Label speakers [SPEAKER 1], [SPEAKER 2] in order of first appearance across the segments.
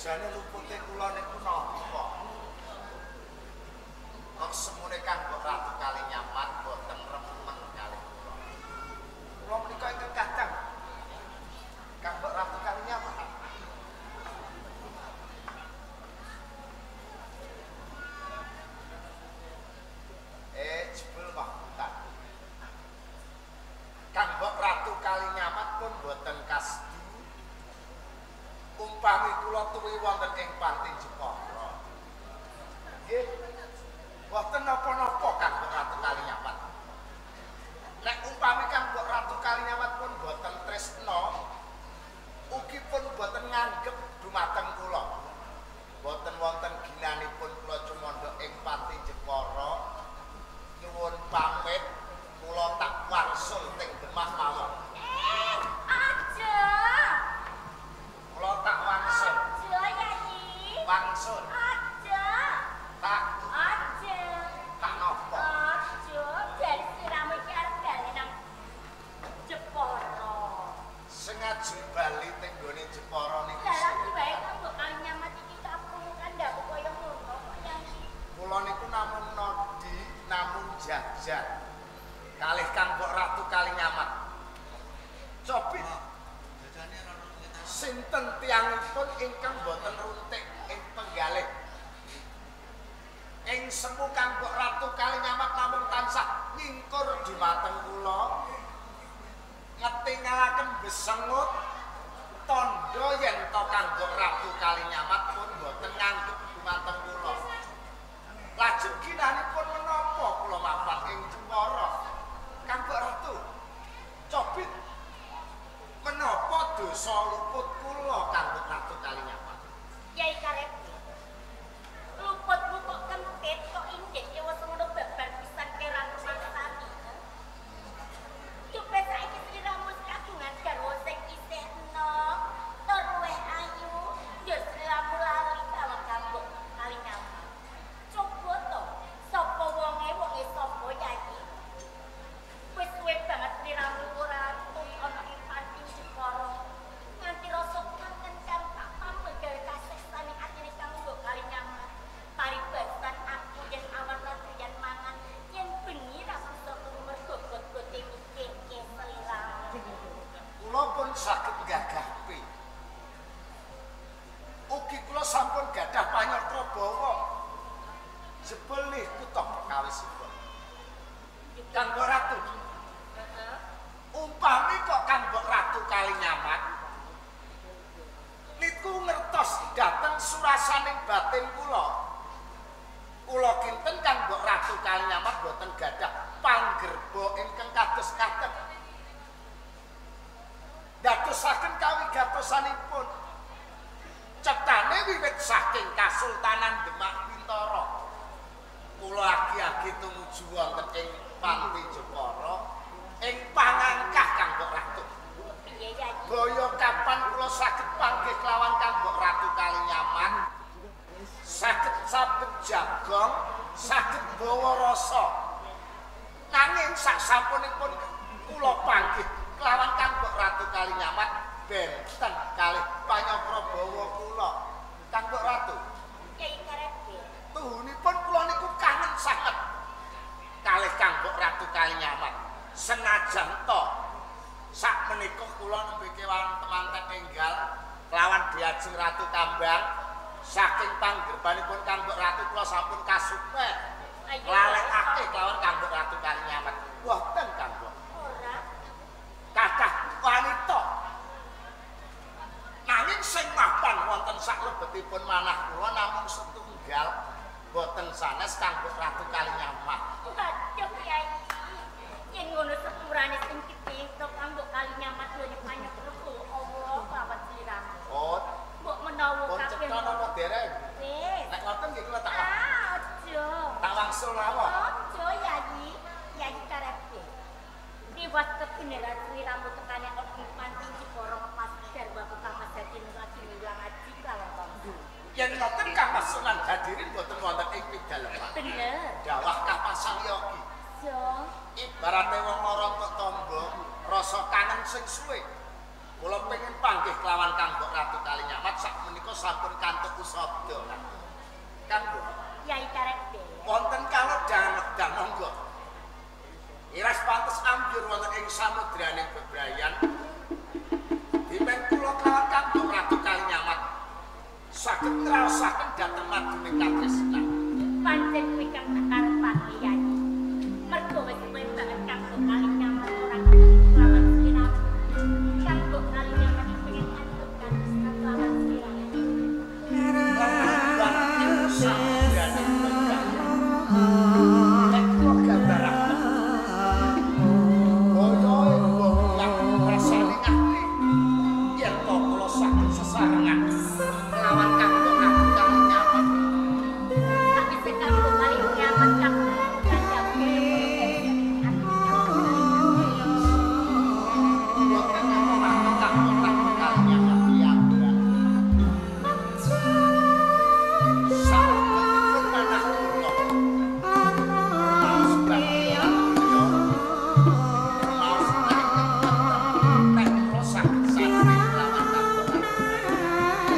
[SPEAKER 1] Jane lupute kula niku napa? Kok semune Kang Mbok Ratu Kalinyamat boten remen kalih kula. Kula menika ingkang kadang Kang Mbok Ratu Kalinyamat. Jebul mahkutan. Kang Mbok Ratu Kalinyamat pun boten kasdu. Umpami kula tuwi wonten ing Panti Jepara. Nggih. Boten napa-napa Kang Mbok Ratu Kalinyamat. Nek umpami Kang Mbok Ratu Kalinyamat pun boten tresna, ugi pun boten nganggep dumateng kula. Boten wonten ginanipun kula cumandha ing Panti Jepara. Nyuwun pamit kula tak wangsul teng Demak mawon.
[SPEAKER 2] Aja.
[SPEAKER 1] Kula tak wangsul.
[SPEAKER 2] Aja, Yayi.
[SPEAKER 1] Wangsul.
[SPEAKER 2] Aja.
[SPEAKER 1] Tak
[SPEAKER 2] aja.
[SPEAKER 1] Tak nopo?
[SPEAKER 2] Aja, jare sliramu iki arep bali nang Jepara.
[SPEAKER 1] Sengaja bali teng gone Jepara niku.
[SPEAKER 2] Lah lagi wae Kang Mbok Kalinyamat iki tak krungu kandhaku kaya ngono kok Yayi.
[SPEAKER 1] Kula niku namung nodi, namung jajan. Kalih Kang Mbok Ratu Kalinyamat. Cobi sinten tiyangipun ingkang boten runtik ing penggalih. Ing semu Kang Mbok Ratu Kalinyamat namung tansah nyingkur dumateng kula. Ngetingalaken besengut tandha yen to Kang Mbok Ratu Kalinyamat pun boten nganggep dumateng kula. Lajeng ginanipun menapa kula mapan ing Jepara? Kang Mbok Ratu, cobit menapa dosa luput kula Kang Mbok Ratu Kalinyamat?
[SPEAKER 2] Yai Karepi. Luputmu kok kentit kok indik ya wis ngono babar pisan keran rumangsani. Coba saiki sliramu kagungan garwa sing isih enom, tur luwih ayu, ya sliramu lali karo Kang Mbok Kalinyamat. Coba to, sapa wonge wonge sapa Yai? Wis suwe banget sliramu ora tut ana ing Panti Jepara. Nganti rasa kangen kang tak pambegal kaseksan ing atine Kang Mbok Kalinyamat. Paribasan aku yen awan ladriyan mangan, yen bengi ra bisa turu mergo got-gote mikirke sliramu.
[SPEAKER 1] Kula pun saged nggagahi. Ugi kula sampun gadah panyatra bawa. Jebelih kutha perkawisipun. Kang Mbok Ratu,
[SPEAKER 2] Heeh.
[SPEAKER 1] umpami kok Kang Mbok Ratu Kalinyamat niku ngertos dhateng surasaning batin kula. Kula kinten Kang Mbok Ratu Kalinyamat boten gadah panggerba ingkang kados katen. Dadosaken kawigatosanipun. Cetane wiwit saking Kasultanan Demak Bintara. Kula agi-agi tumuju wonten ing Panti Jepara ing pangangkah Kang Mbok Ratu.
[SPEAKER 2] Piye Yai?
[SPEAKER 1] Boyo kapan kula saged panggih kelawan Kang Mbok Ratu Kalinyamat, saged sabet jagong, saged bawa rasa. Nanging sak sampunipun kula panggih kelawan Kang Mbok Ratu Kalinyamat benten kalih panyakra bawa kula. Kang Mbok Ratu,
[SPEAKER 2] Yai Karepi.
[SPEAKER 1] Tuhunipun kula niku kangen sanget kalih Kang Mbok Ratu Kalinyamat. Senajan to sak menika kula nembe kewan temanten enggal kelawan Diajeng Ratu Kambang saking panggerbanipun Kang Mbok Ratu kula sampun kasupen nglalekake kelawan Kang Mbok Ratu Kalinyamat. Boten Kang Mbok.
[SPEAKER 2] Ora.
[SPEAKER 1] Kathah wanita. Nanging sing mapan wonten sak lebetipun manah kula namung setunggal, boten sanes Kang Mbok Ratu Kalinyamat.
[SPEAKER 2] Waduh Yai. Yen ngono sepurane sing dipinto Kang Mbok Kalinyamat lho panyekra Allah kelawan sliramu.
[SPEAKER 1] Oh,
[SPEAKER 2] Mbok menawa
[SPEAKER 1] pun
[SPEAKER 2] kabeh.
[SPEAKER 1] cetha napa dereng?
[SPEAKER 2] Wis.
[SPEAKER 1] Nek ngoten nggih kula tak
[SPEAKER 2] Ah, aja.
[SPEAKER 1] tak wangsul mawon.
[SPEAKER 2] Aja Yai. Yai Karepe. Liwat kebenaran sliramu tekane ana ing Panti Jepara ngepas garwaku Kang Mas Hadirin lagi ngulang ngaji kelawan Kanggo.
[SPEAKER 1] Yen ngoten Kang Mas Sunan Hadirin boten wonten ing pidaleman.
[SPEAKER 2] Bener.
[SPEAKER 1] Dawah kapasang yogi.
[SPEAKER 2] Aja.
[SPEAKER 1] Ibarate wong lara kok tombo, rasa kangen sing suwe. Kula pengin panggih kelawan Kang Mbok Ratu Kalinyamat sak menika sampun kanthi Usada. Kang
[SPEAKER 2] Yai Karekde.
[SPEAKER 1] Wonten kalodhangan danangga. Iras pantes ambyur wonten ing samudraning bebrayan. Dimen kula kelawan Kang Ratu Kalinyamat saged ngraosaken dhateng maduming katresnan.
[SPEAKER 2] Pancen kuwi kang tak karepake Yai. Mergo wis suwe banget Kang Kalinyamat ora ketemu kelawan sliramu. Kang Kalinyamat pengen antuk katresnan kelawan sliramu.
[SPEAKER 1] Samudraning bebrayan. Nek kula gambaraken boyoe bongkak rasane ahli yen to kula saged sesarengan kelawan Kang Ratu Kalinyamat.
[SPEAKER 2] Sakwise Kang Kalinyamat kang
[SPEAKER 1] Boten napa Kang Ratu Kalinyamat piyambak. Salebetipun manah kula maos bagya maos nek kula saged sandhing kelawan Kang Ratu.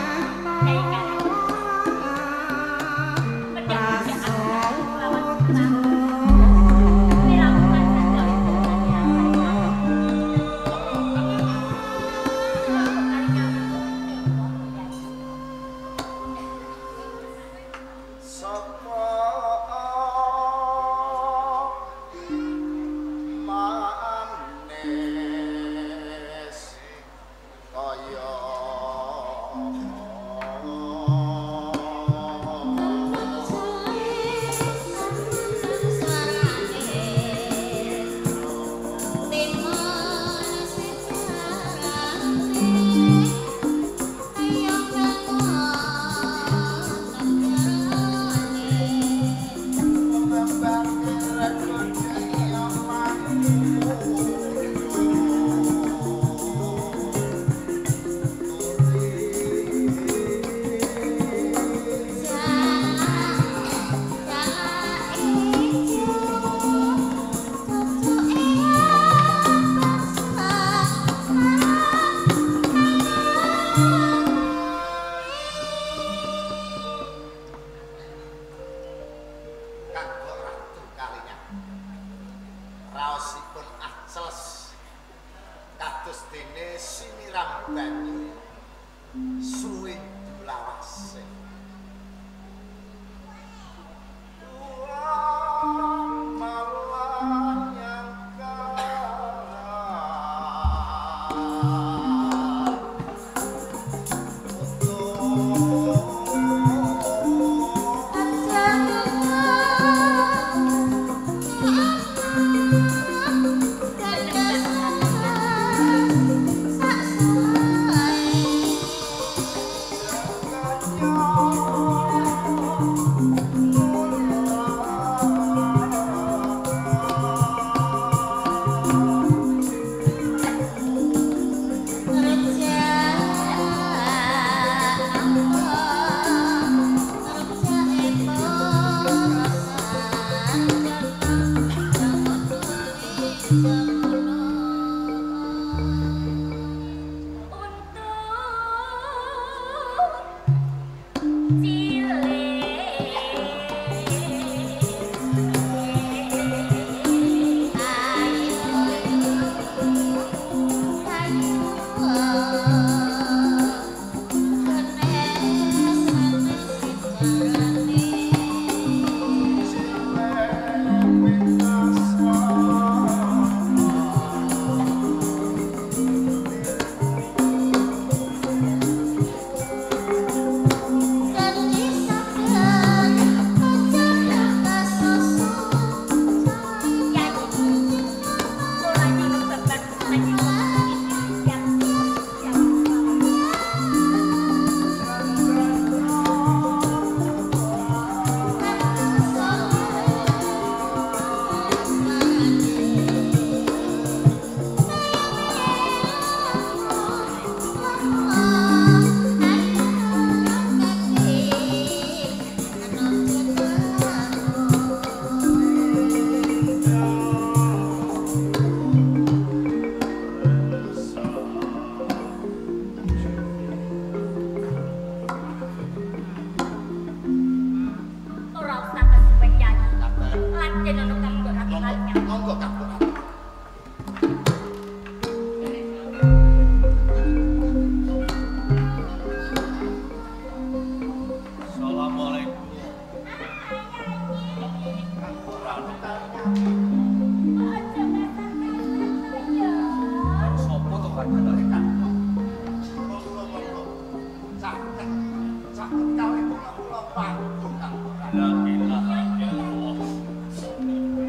[SPEAKER 1] Panggung Kang Mbok.
[SPEAKER 3] La ilaha illallah.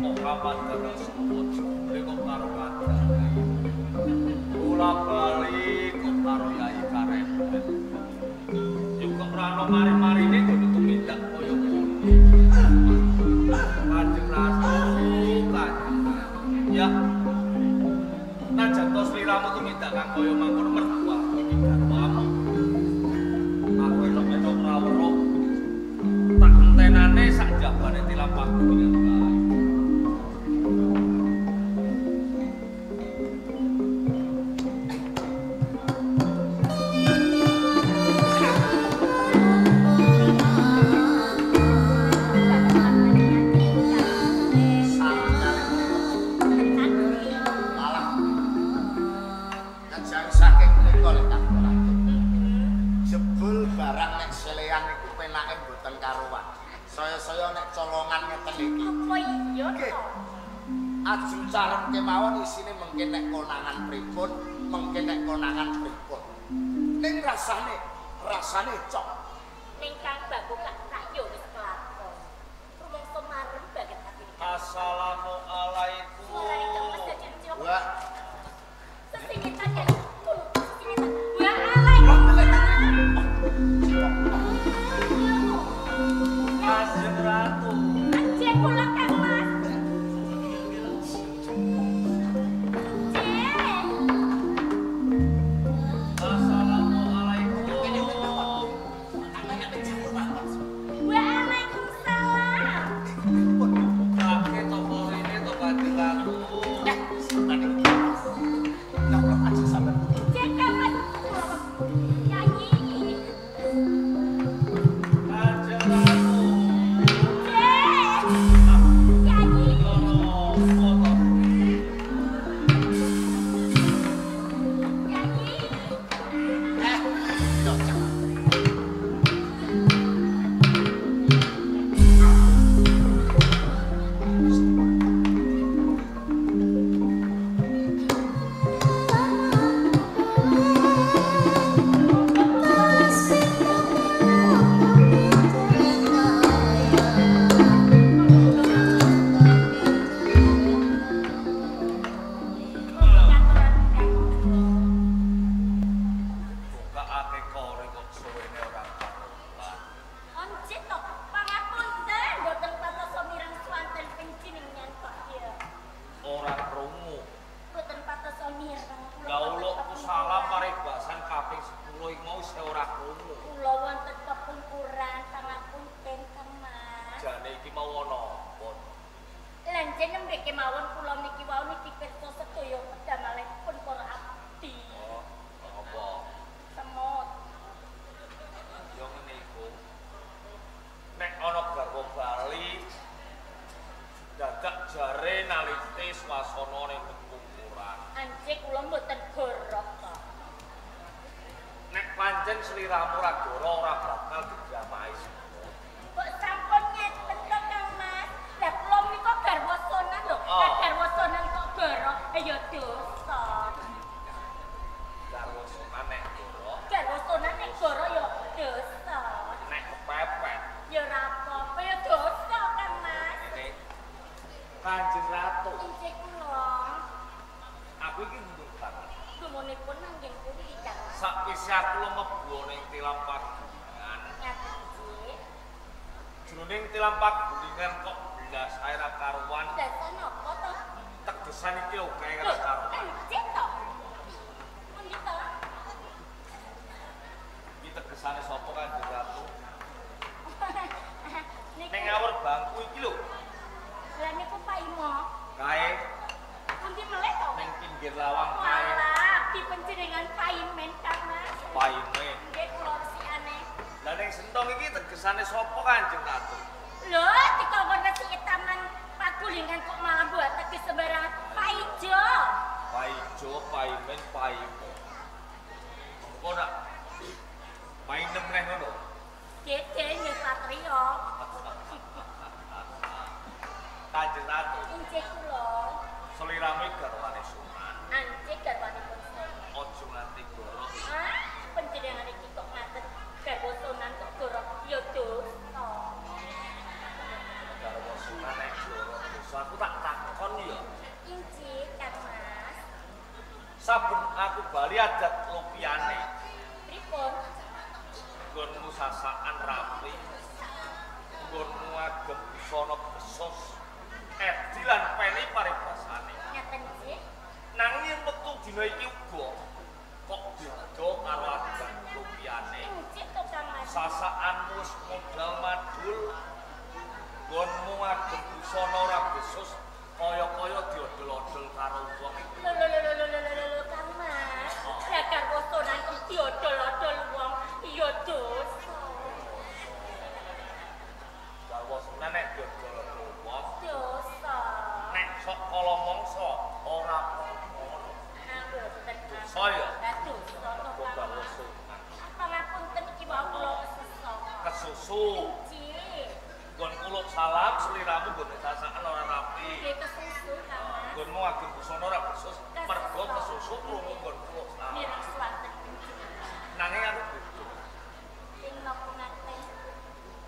[SPEAKER 3] Muhammad Rasulullah jebule kok karo kandhane. Kula bali kok karo Yai Karepet. Yo kok ora ono mari-marine kok tumindak kaya ngono. Kanjeng Ratu, Kanjeng Ratu. Ya. Najan to sliramu tumindak kang kaya mangkono mergo aku iki garwamu. Aku elok-elok ora weruh. Tak entenane sak jabane tilampahku dengan baik.
[SPEAKER 1] Malah kajang saking menika lho Kang Ratu. Jebul barang nek selean iku penake mboten karuan. Saya-saya nek colongan ngeten iki.
[SPEAKER 2] Apa iya to?
[SPEAKER 1] Ajeng carem kemawon isine mengke nek konangan pripun, mengke nek konangan pripun. Ning rasane, rasane cok.
[SPEAKER 2] Ning Kang Babu kak tak yo wis kelakon. Rumangsa marem banget atine.
[SPEAKER 3] Assalamualaikum.
[SPEAKER 2] Suarane gemes dadi ciok.
[SPEAKER 1] Wah,
[SPEAKER 2] Sesingitan ya. Kulo sesingitan. Waalaikumsalam.
[SPEAKER 3] Kanjeng Ratu.
[SPEAKER 2] Anjing kula Kang Mas. Cek.
[SPEAKER 3] Assalamualaikum.
[SPEAKER 2] Waalaikumsalam.
[SPEAKER 3] Kake to korine to Kanjeng Ratu.
[SPEAKER 2] Cek Kang Mas. Nyanyi.
[SPEAKER 3] Kanjeng Ratu.
[SPEAKER 2] Cek. Nyanyi.
[SPEAKER 3] Ono apa to?
[SPEAKER 2] Nyanyi.
[SPEAKER 3] Bukakake kore kok suwene ora karuan.
[SPEAKER 2] Once to, pangapunten mboten patosa mireng swanten panjenengan kok ya.
[SPEAKER 3] Ora krungu.
[SPEAKER 2] Mboten patosa mireng.
[SPEAKER 3] Lah ulukku salam paribasan kaping 10 iki mau isih ora krungu.
[SPEAKER 2] Kula wonten pepungkuran pangapunten Kang Mas.
[SPEAKER 3] Jane iki mau ana apa?
[SPEAKER 2] Lan nembe kemawon kula niki wau niki pirsa sedaya pedamelanipun para abdi.
[SPEAKER 3] Oh, apa?
[SPEAKER 2] Semut.
[SPEAKER 3] Ya ngene iku. Nek ana garwa bali dadak jare nalite swasana ning pepungkuran.
[SPEAKER 2] Ance kula mboten gorok kok.
[SPEAKER 3] Nek pancen sliramu ora goro ora bakal dijamahi semut.
[SPEAKER 2] Kok sampun ngeten to Kang Mas? Lah kula menika garwa sonan lho.
[SPEAKER 3] Oh.
[SPEAKER 2] Lah garwa sonan kok gorok, ya dosa.
[SPEAKER 3] Garwa sonan nek goro,
[SPEAKER 2] Garwa sonan nek gorok ya dosa.
[SPEAKER 3] nek kepepet
[SPEAKER 2] Ya ora apa-apa ya dosa Kang Mas.
[SPEAKER 3] ngene. Kanjeng Ratu,
[SPEAKER 2] Injih kula.
[SPEAKER 3] aku iki ndung banget.
[SPEAKER 2] Gumunipun nanging pundi Kang Mas?
[SPEAKER 3] Sakwise aku lumebu ning tilam pagulingan,
[SPEAKER 2] Ngaten nggih.
[SPEAKER 3] jroning tilam pagulingan kok blas ae ra karuan.
[SPEAKER 2] Dasa napa to?
[SPEAKER 3] Tegesan iki lho kae
[SPEAKER 2] Lho,
[SPEAKER 3] ra karuan.
[SPEAKER 2] Encik to. Pundi to?
[SPEAKER 3] Iki tegesane sapa Kanjeng Ratu?
[SPEAKER 2] Niku
[SPEAKER 3] Ning ngawur bangku iki lho,
[SPEAKER 2] lah niku Pak Imo.
[SPEAKER 3] kae
[SPEAKER 2] Pundi meleh to?
[SPEAKER 3] ning pinggir lawang kae
[SPEAKER 2] Walah, dipenjenengan Paimen Kang Mas.
[SPEAKER 3] Paimen.
[SPEAKER 2] Nggih kula resikane.
[SPEAKER 3] Lah ning sentong iki tegesane sapa Kanjeng Ratu?
[SPEAKER 2] Lho, dikongkon resiki taman pagulingan kok malah buat teges sembarangan. Pak Ijo.
[SPEAKER 3] Paijo, Paimen, Paimo. Engko nak Painem neh ngono.
[SPEAKER 2] Dede nggih Satrio.
[SPEAKER 3] Kanjeng Ratu,
[SPEAKER 2] Injih kula.
[SPEAKER 3] selirame garwane Sunan.
[SPEAKER 2] Anjing garwanipun Sunan.
[SPEAKER 3] Aja nganti gorok.
[SPEAKER 2] Ah, panjenengan iki kok ngaten garwa Sunan kok gorok ya dosa.
[SPEAKER 3] sasakan rapi. Nggonmu agem busana besos. Edi lan peni paribasane.
[SPEAKER 2] Ngaten nggih.
[SPEAKER 3] Nanging metu dina iki uga kok beda karo adat lupiyane.
[SPEAKER 2] Nggih to Kang Mas.
[SPEAKER 3] Sasakanmu wis modal madul. Nggonmu agem busana ora besus kaya-kaya diodol-odol karo wong iki.
[SPEAKER 2] Lho lho lho lho lho lho Kang Mas. Lah garwa sonan kok diodol-odol wong ya dosa.
[SPEAKER 3] Garwa sonan nek diodol-odol wong
[SPEAKER 2] dosa.
[SPEAKER 3] Nek sok kala mangsa ora ngono. Dosa ya.
[SPEAKER 2] Lah dosa to Kang Mas. Pangapunten iki wae kula kesusu.
[SPEAKER 3] Kesusu. Nggon kuluk salam sliramu nggone sasakan ora rapi.
[SPEAKER 2] Nggih kesusu Kang Mas.
[SPEAKER 3] Nggonmu ageng busana ora besus mergo kesusu krungu nggon kuluk salam.
[SPEAKER 2] Mireng swanten panjenengan.
[SPEAKER 3] Nanging aku beda.
[SPEAKER 2] Ing napa ngaten?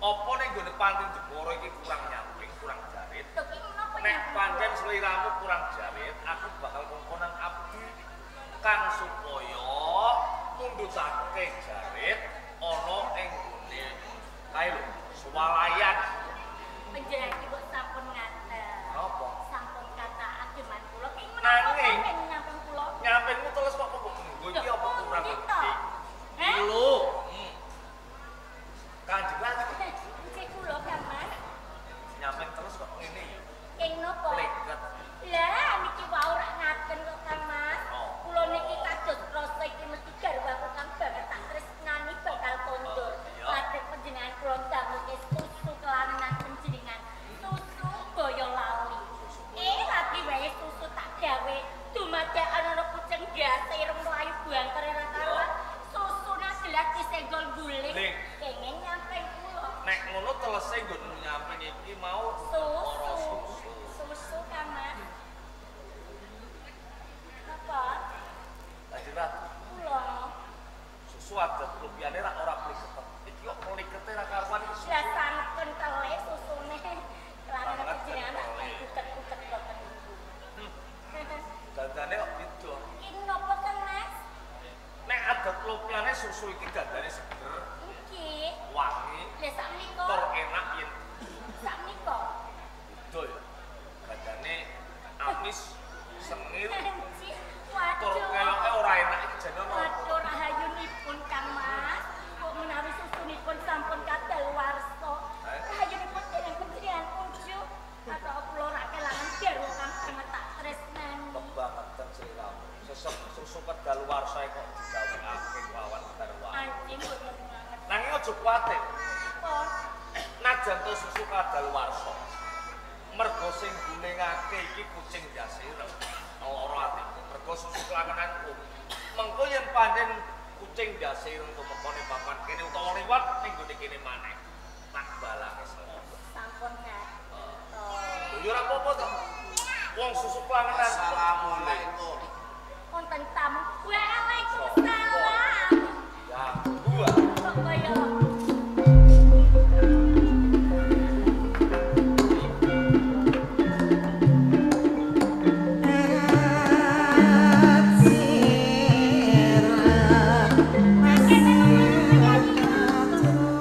[SPEAKER 3] Apa ning nggone panti Jepara iki kurang nyamping, kurang jarit?
[SPEAKER 2] Lho ki napa
[SPEAKER 3] Nek pancen sliramu kurang jarit, aku bakal kongkonan abdi kang supaya mundhutake jarit ana ing nggone kae lho, swalayan.
[SPEAKER 2] Panjenengan iki kok sampun ngaten.
[SPEAKER 3] Napa?
[SPEAKER 2] Sampun kata ageman kula. Ki menapa nyamping kula?
[SPEAKER 3] Nyampingmu teles kok kok nggo iki apa kurang penting?
[SPEAKER 2] Heh?
[SPEAKER 3] Lho. Kanjeng Ratu.
[SPEAKER 2] Nggih kula Kang Mas.
[SPEAKER 3] Nyamping terus kok ngene ya.
[SPEAKER 2] Ing napa?
[SPEAKER 3] Pleget.
[SPEAKER 2] Lah niki wau rak ngaten kok Kang Mas. Kula niki kados rasa iki mesti garwaku kang banget tak tresnani bakal kondur. Lajeng panjenengan kula damelke susu kelanan panjenengan. Susu Boyolali. Lagi wae susu tak gawe dumadakan ana kucing biasa ireng mlayu banter ora karuan. Susuna jelas disenggol guling. Kenging nyamping kula.
[SPEAKER 3] Nek ngono telese nggon nyamping iki mau
[SPEAKER 2] susu. Susu Kang Mas. Napa?
[SPEAKER 3] Kanjeng Ratu.
[SPEAKER 2] Kula.
[SPEAKER 3] Susu adat lupiyane rak ora pliket. Iki kok plikete ra karuan iki.
[SPEAKER 2] Lah sanget kentele susune. Kelanan panjenengan tak kutek-kutek boten niku.
[SPEAKER 3] Dandane kok beda.
[SPEAKER 2] Iki napa Kang Mas?
[SPEAKER 3] Nek adat lupiyane susu iki dandane seger.
[SPEAKER 2] Nggih.
[SPEAKER 3] Wangi.
[SPEAKER 2] Lah sakmenika
[SPEAKER 3] tur enak yen.
[SPEAKER 2] Sakmenika.
[SPEAKER 3] Beda ya. Dandane amis, sengir.
[SPEAKER 2] Waduh.
[SPEAKER 3] Tur keloke ora enak iki jane ana.
[SPEAKER 2] Waduh rahayunipun Kang Mas. Kok menawi susunipun sampun kadaluwarsa. Rahayunipun dereng panjenengan unjuk. Atau kula ora kelangan garwa kang banget tak tresnani.
[SPEAKER 3] Kebangetan sliramu. Sesuk susu kedaluwarsa kok digawekake lawan garwa.
[SPEAKER 2] Anjing boten banget.
[SPEAKER 3] Nanging aja kuwatir.
[SPEAKER 2] Napa?
[SPEAKER 3] Najan to susu kadaluwarsa. Mergo sing gulingake iki kucing jasireng. Lara atiku mergo susu kelangenanku. Mengko yen pancen kucing jasireng tumekone papan kene utawa liwat ning nggone kene maneh. Tak balange semono.
[SPEAKER 2] Sampun ngaten.
[SPEAKER 3] Lho ya ora apa-apa to. Wong susu kelangenan.
[SPEAKER 1] Assalamualaikum.
[SPEAKER 2] Wonten tamu. Waalaikumsalam.
[SPEAKER 3] Ya, gua.
[SPEAKER 2] Kok kaya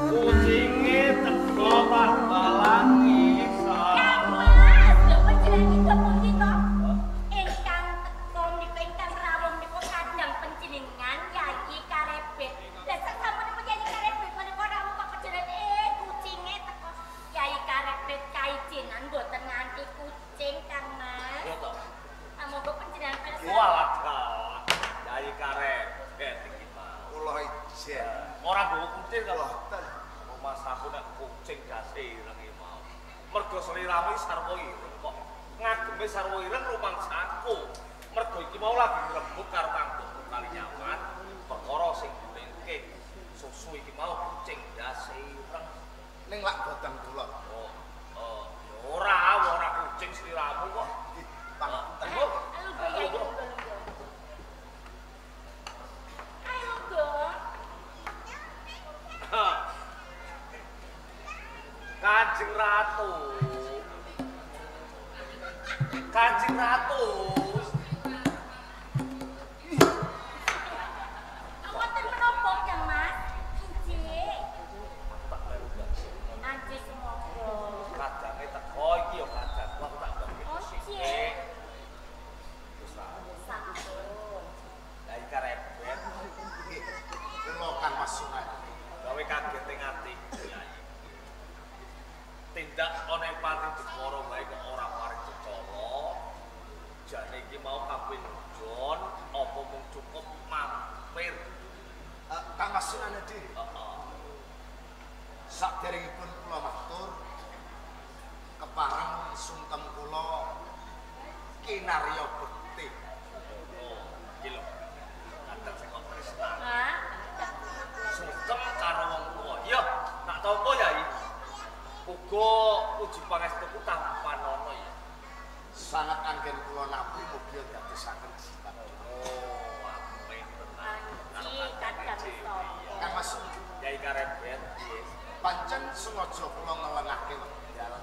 [SPEAKER 3] kucinge teko tak balangi.
[SPEAKER 2] Kang Mas, lho panjenengan iki pundi to? Ingkang teko niku ingkang rawuh niku kandhang panjenengan Yai Karebet. Lah sak sampunipun Yai Karebet menika rawuh kok panjenengan kucinge teko. Yai Karebet kaijinan mboten nganti kucing Kang Mas.
[SPEAKER 3] Iya to.
[SPEAKER 2] Monggo panjenengan pirsa.
[SPEAKER 3] Walah. Yai Karebet iki mau.
[SPEAKER 1] Kula ijen.
[SPEAKER 3] Ora nggawa kucing to.
[SPEAKER 1] Boten.
[SPEAKER 3] Rumah saku nek kucing jase ireng iki mau. Mergo sliramu iki sarwa ireng kok. Ngageme sarwa ireng rumangsaku. Mergo iki mau lagi ngrembug karo Kang Mbok Kalinyamat perkara sing gulingke susu iki mau kucing jase ireng.
[SPEAKER 1] Ning lak boten kula.
[SPEAKER 3] Oh, oh, ya ora, ora kucing sliramu kok.
[SPEAKER 1] Nggih, pangapunten.
[SPEAKER 3] Lho,
[SPEAKER 2] Lungguh Yai, lungguh lungguh. Ayo lungguh.
[SPEAKER 3] Kanjeng Ratu. Kanjeng Ratu.
[SPEAKER 2] Wonten menapa Kang Mas? Injih.
[SPEAKER 3] kaget ing atiku Yai. Tindak ana ing Panti Jepara wae kok ora paring cecala. Jane iki mau kaping jon apa mung cukup mampir.
[SPEAKER 1] Kang Mas Sunan dhewe.
[SPEAKER 3] Heeh.
[SPEAKER 1] Saderengipun kula matur kepareng sungkem kula kinarya bekti.
[SPEAKER 3] Oh, iki lho. Kadang sing kok tresna.
[SPEAKER 2] Hah?
[SPEAKER 3] Sungkem karo wong tuwa. Iya, tak tampa Yai. Uga puji pangestuku tampanana ya.
[SPEAKER 1] Sangat anggen kula nampi mugi dadosaken jimat.
[SPEAKER 3] Oh, amin tenan.
[SPEAKER 2] Anji kadang sapa?
[SPEAKER 1] Kang Mas
[SPEAKER 3] Yai Karebet, piye?
[SPEAKER 1] Pancen sengaja kula ngelengake wekdal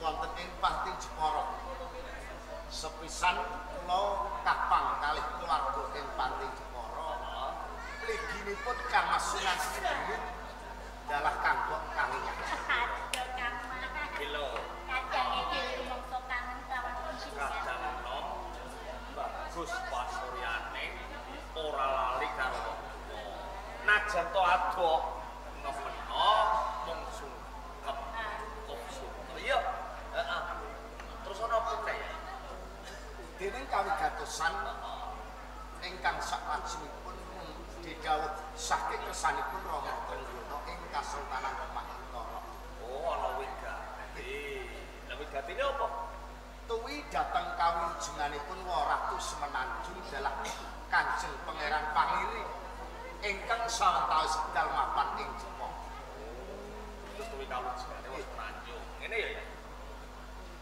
[SPEAKER 1] wonten ing Panti Jepara. Sepisan kula kapang kalih keluarga ing Panti Jepara. Mliginipun Kang Mas Sunan Kidul dalah kanggo kaliyan.
[SPEAKER 2] Aduh Kang Mas.
[SPEAKER 3] Iki lho,
[SPEAKER 2] Kadang iki rumangsa kangen kawon panjenengan.
[SPEAKER 3] kadang enom bagus pasuryane ora lali karo wong tuwa. Najan to adoh ngemeno mung sungkem cukup sungkem. Iya, heeh. Terus ana apa meneh ya?
[SPEAKER 1] Dening kawigatosan ingkang saklajengipun didhawuh saking kersanipun Rama Trenggono ing Kasultanan Demak Utara.
[SPEAKER 3] Oh, ana wigati. Lah wigatine apa?
[SPEAKER 1] Tuwi dhateng kawilujenganipun Ratu Semenanjung dalah Kanjeng Pangeran Pangiri ingkang sawetawis wekdal mapan ing Jepara.
[SPEAKER 3] Terus tuwi kalujengane wis Semenanjung. Ngene ya, ya.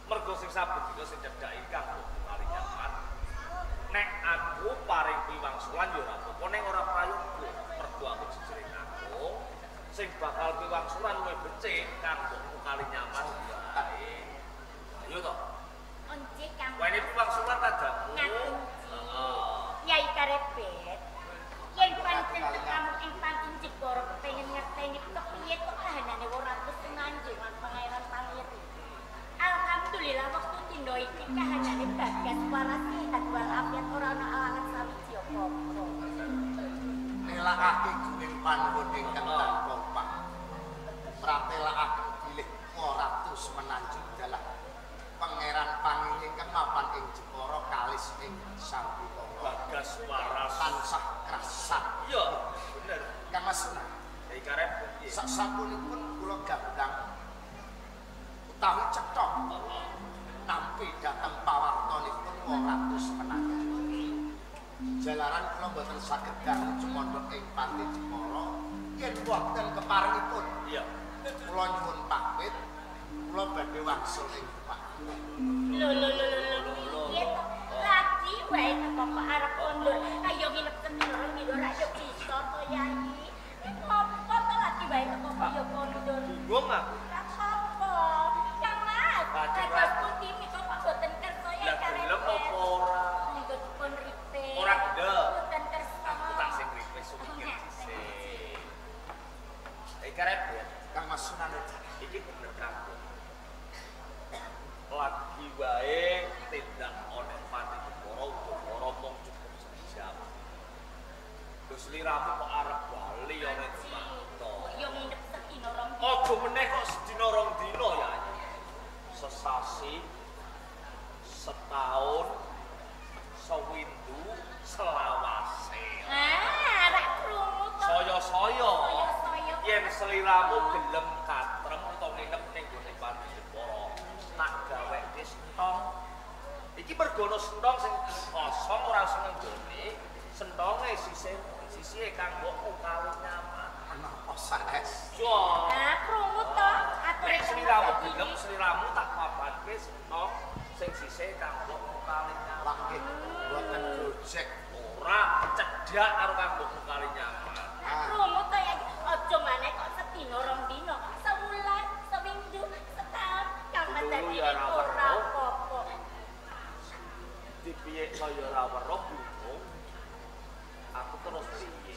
[SPEAKER 3] Mergo sing saben dina sing cedhaki kang kali nyaman. Nek aku paring piwangsulan ya ora apa-apa, nek ora prayoga, mergo aku jejere aku sing bakal piwangsulan luwih becik kanggo kali nyaman wae. Ayo to.
[SPEAKER 2] Onci Kang.
[SPEAKER 3] Wene piwangsulan tadamu.
[SPEAKER 2] Ngakunci.
[SPEAKER 3] Heeh.
[SPEAKER 2] Yai Karebet. Yen pancen tekamu ing Panti Jepara kepengin ngerteni kepiye kok kahanane Ratu Semenanjung lan Pangeran Pangiri. Alhamdulillah wektu dina iki kahanane bagas waras sehat walafiat ora ana alangan sawiji apa-apa.
[SPEAKER 1] Nelakake guning panuwun ingkang tanpa upah. Pratelakaken bilih Ratu Semenanjung dalah Pangeran Pangiri ingkang mapan ing Jepara kalis ing Sambikala.
[SPEAKER 3] Bagas waras.
[SPEAKER 1] Tansah krasan.
[SPEAKER 3] Iya, bener.
[SPEAKER 1] Kang Mas Sunan,
[SPEAKER 3] Yai Karebet piye?
[SPEAKER 1] sasampunipun kula gandang utawi cetha
[SPEAKER 3] Heeh.
[SPEAKER 1] nampi dhateng pawartanipun Ratu Semenanjung. Jalaran kula mboten saged dangu cemandha ing Panti Jepara yen wonten keparengipun.
[SPEAKER 3] Iya.
[SPEAKER 1] Kula nyuwun pamit, kula badhe wangsul ing Demak.
[SPEAKER 2] Lho lho lho lho lho piye to? Lagi wae kok arep kondur. Ayo nginep sedina rong dina ra yo bisa to Yai. Apa to lagi wae kok yo kondur.
[SPEAKER 3] Bingung aku.
[SPEAKER 2] Lah apa? Kang Mas,
[SPEAKER 3] Kanjeng
[SPEAKER 2] kados
[SPEAKER 3] Ratu.
[SPEAKER 2] pundi menika kok boten kersa Yai
[SPEAKER 3] Lah gelem
[SPEAKER 2] Karebet.
[SPEAKER 3] apa ora?
[SPEAKER 2] Monggo dipun ripis.
[SPEAKER 3] Ora gelem.
[SPEAKER 2] Boten kersa.
[SPEAKER 3] Aku tak sing ripis sumikir dhisik. Yai Karebet,
[SPEAKER 1] Kang Mas Sunan
[SPEAKER 3] iki bener kanggo. Lagi wae tindak ana Panti Jepara Udakara mung cukup sejam. Lho sliramu kok arep bali ana Demak to.
[SPEAKER 2] Yo nginep sedina rong dina.
[SPEAKER 3] Aja meneh kok sedina rong dina ya. Sesasi, setahun, sewindu, selawase.
[SPEAKER 2] Ah, rak krungu to.
[SPEAKER 3] Saya-saya
[SPEAKER 2] Saya-saya.
[SPEAKER 3] yen sliramu gelem katrem utawa nginep ning gone Panti Jepara, tak gaweke sentong. Iki mergo ana sentong sing kosong ora sing nggone, sentonge sisih sisihe kanggo kali nyaman.
[SPEAKER 1] Menapa saes?
[SPEAKER 3] Yo.
[SPEAKER 2] Ah, krungu to. Atur
[SPEAKER 3] Nek sliramu gelem, sliramu tak papanke sentong sing sisih kanggo kali nyaman.
[SPEAKER 1] Lah nggih mboten gojek.
[SPEAKER 3] Ora cedhak karo kanggo kali nyaman.
[SPEAKER 2] Lah krungu to ya. Aja maneh kok sedina rong dina, sewulan, sewindu, setahun, Kang Mas
[SPEAKER 3] Lho,
[SPEAKER 2] dadi
[SPEAKER 3] ya ora
[SPEAKER 2] ora
[SPEAKER 3] weruh.
[SPEAKER 2] apa-apa.
[SPEAKER 3] Dipiyekno ya ora weruh bingung. Aku terus piye?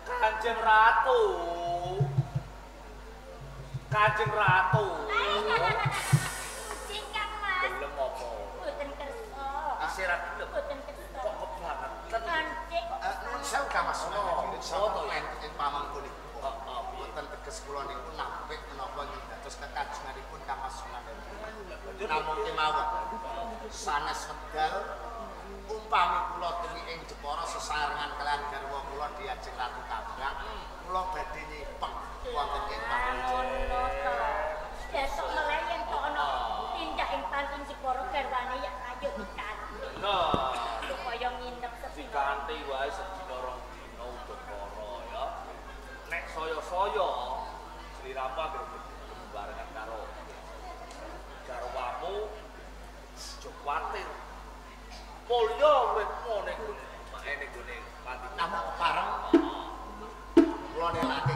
[SPEAKER 3] Kanjeng Ratu. Kanjeng Ratu.
[SPEAKER 2] Kucing Kang Mas.
[SPEAKER 3] Gelem apa?
[SPEAKER 2] Boten kersa.
[SPEAKER 3] Isih ra gelem.
[SPEAKER 2] Boten kersa.
[SPEAKER 3] Kok kebangetan.
[SPEAKER 2] Kancik kok
[SPEAKER 1] Nuwun sewu Kang Mas Sunan.
[SPEAKER 3] Oh,
[SPEAKER 1] Sampun
[SPEAKER 3] to ya.
[SPEAKER 1] enten ing pamangkunipun. kula niku nampik menapa dados kekajenganipun Kang Mas Sunan. Namung kemawon sanes wekdal umpami kula tuwi ing Jepara sesarengan kalian garwa kula diajeng Ratu Kambang, kula badhe nyipeng wonten ing panti.
[SPEAKER 2] Ngono to. Besok meleh yen to ana tindak ing panti Jepara garwane ya ayo dikanthi.
[SPEAKER 3] Nah,
[SPEAKER 2] supaya nginep sedina.
[SPEAKER 3] Dikanthi wae sedina rong dina udakara ya. Nek saya-saya sliramu anggere barengan karo garwamu aja kuwatir. Mulya uripmu ning gone ning gone panti.
[SPEAKER 1] Namung kepareng kula nelake